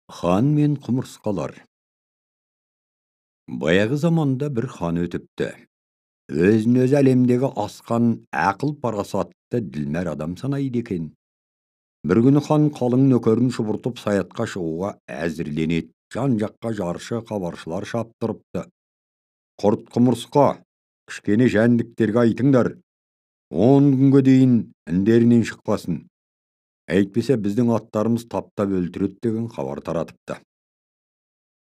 Хан мен құмырсқалар. Баяғы заманда бір хан өтіпті. Өзін өзі әлемдегі асқан ақыл парасатты ділмәр адам санайды екен. Бір күні хан қалың нөкерін шұбыртып саятқа шығуға әзірленеді. Жан жаққа жаршы хабаршылар шаптырыпты. Құрт құмырсқа, кішкене жәндіктерге айтыңдар. 10 күнге дейін індерінен шықпасын. Әйтпесе біздің аттарымыз таптап өлтіреді деген хабар таратыпты.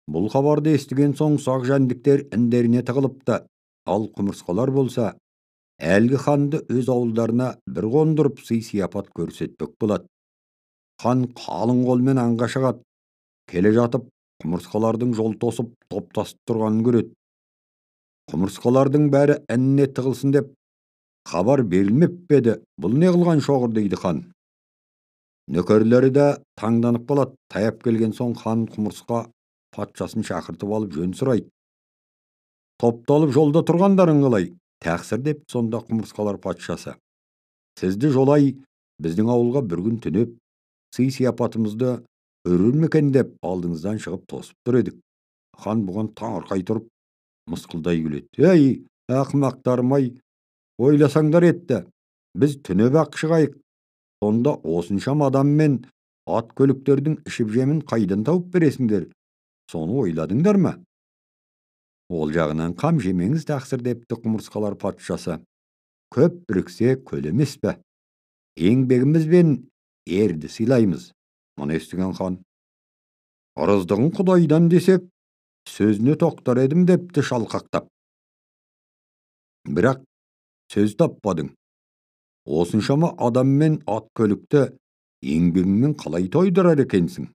Бұл хабарды естіген соң ұсақ жәндіктер індеріне тығылыпты. Ал құмырсқалар болса, әлгі ханды өз ауылдарына бір қондырып сый-сияпат көрсетпек болады. Хан қалың қолмен аңға шығады. Келе жатып, құмырсқалардың жол тосып, топтасып тұрғанын көреді. Құмырсқалардың бәрі ініне тығылсын деп хабар берілмеп пе еді? Бұл не қылған шоғыр дейді хан. Нөкерлері де таңданып қалады. Таяп келген соң хан құмырсқа патшасын шақыртып алып жөн сұрайды. Топталып жолда тұрғандарың қалай? Тәқсір деп сонда құмырсқалар патшасы. Сізді жолай біздің ауылға бір күн түнеп, сый-сияпатымызды көрер ме екен деп алдыңыздан шығып тосып тұр едік. Хан бұған таңырқай тұрып, мысқылдай күледі. Ей, ақымақтарым-ай, ойласаңдар етті. Біз түнеп-ақ шығайық. Сонда осыншама адаммен ат көліктердің ішіп жемін қайдан тауып бересіңдер? Соны ойладыңдар ма? Ол жағынан қам жемеңіз тақсыр депті құмырсқалар патшасы. Көп біріксе көл емес пе? Еңбегімізбен ерді сыйлаймыз. Мұны естіген хан, ырыздығын Құдайдан десек, сөзіне тоқтар едім депті шалқақтап. Бірақ сөз таппадың. Осыншама адаммен ат көлікті еңбегіңмен қалай тойдырар екенсің?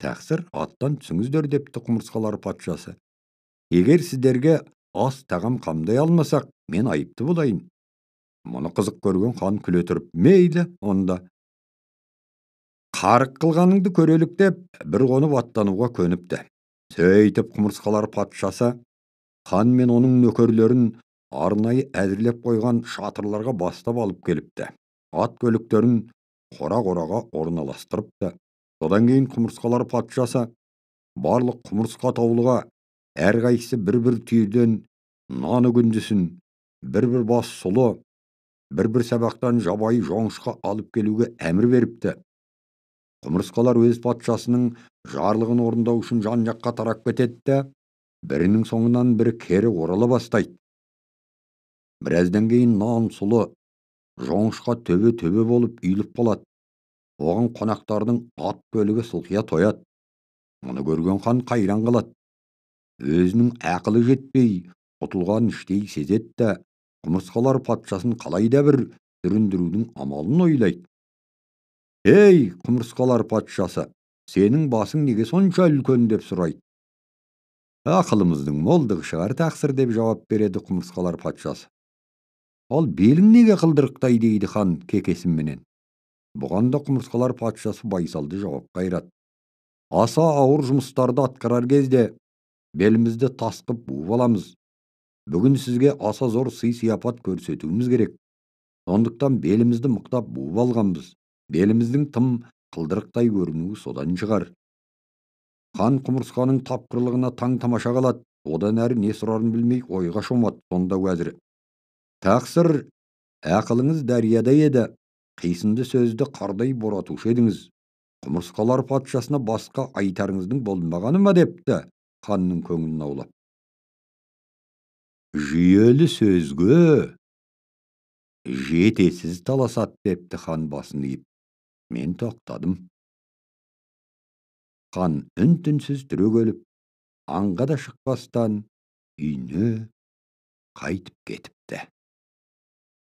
Тәқсір, аттан түсіңіздер депті құмырсқалар патшасы. Егер сіздерге ас тағам қамдай алмасақ, мен айыпты болайын. Мұны қызық көрген хан күле тұрып, мейлі онда. Қарық қылғаныңды көрелік деп бір қонып аттануға көніпті. Сөйтіп құмырсқалар патшасы хан мен оның нөкерлерін арнайы әзірлеп қойған шатырларға бастап алып келіпті. Ат көліктерін қора-қораға орналастырыпты. Содан кейін құмырсқалар патшасы барлық құмырсқа таулыға әрқайсысы бір-бір түйірден нан үгіндісін, бір-бір бас сұлы, бір-бір сабақтан жабайы жоңышқа алып келуге әмір беріпті. Құмырсқалар өз патшасының жарлығын орындау үшін жан-жаққа тарап кетеді, бірінің соңынан бірі кері орала бастайды. Біраздан кейін нан, сұлы, жоңышқа төбе-төбе болып үйіліп қалады. Оған қонақтардың ат көлігі сылқия тояды. Мұны көрген хан қайран қалады. Өзінің ақылы жетпей, ұтылған іштей сезеді де, құмырсқалар патшасын қалай да бір сүріндірудің амалын ойлайды. Ей, құмырсқалар патшасы, сенің басың неге сонша үлкен деп сұрайды. Ақылымыздың молдығы шығар тақсыр деп жауап береді құмырсқалар патшасы. Ал белің неге қылдырықтай дейді хан кекесінменен. Бұған да құмырсқалар патшасы байсалды жауап қайырады. Аса ауыр жұмыстарды атқарар кезде белімізді тас қып буып аламыз. Бүгін сізге аса зор сый-сияпат көрсетуіміз керек. Сондықтан белімізді мықтап буып алғанбыз. Беліміздің тым қылдырықтай көрінуі содан шығар. Хан құмырсқаның тапқырлығына таң тамаша қалады. Одан әрі не сұрарын білмей ойға шомады. Сонда уәзірі: Тақсыр, ақылыңыз дарияда еді, қисынды сөзді қардай боратушы едіңіз. Құмырсқалар патшасына басқа айтарыңыздың болмағаны ма депті ханның көңілін аулап. Жүйелі сөзге жетесіз таласады депті хан басын иіп. Мен тоқтадым. Хан үн-түнсіз түрегеліп, аңға да шықпастан үйіне қайтып кетіпті.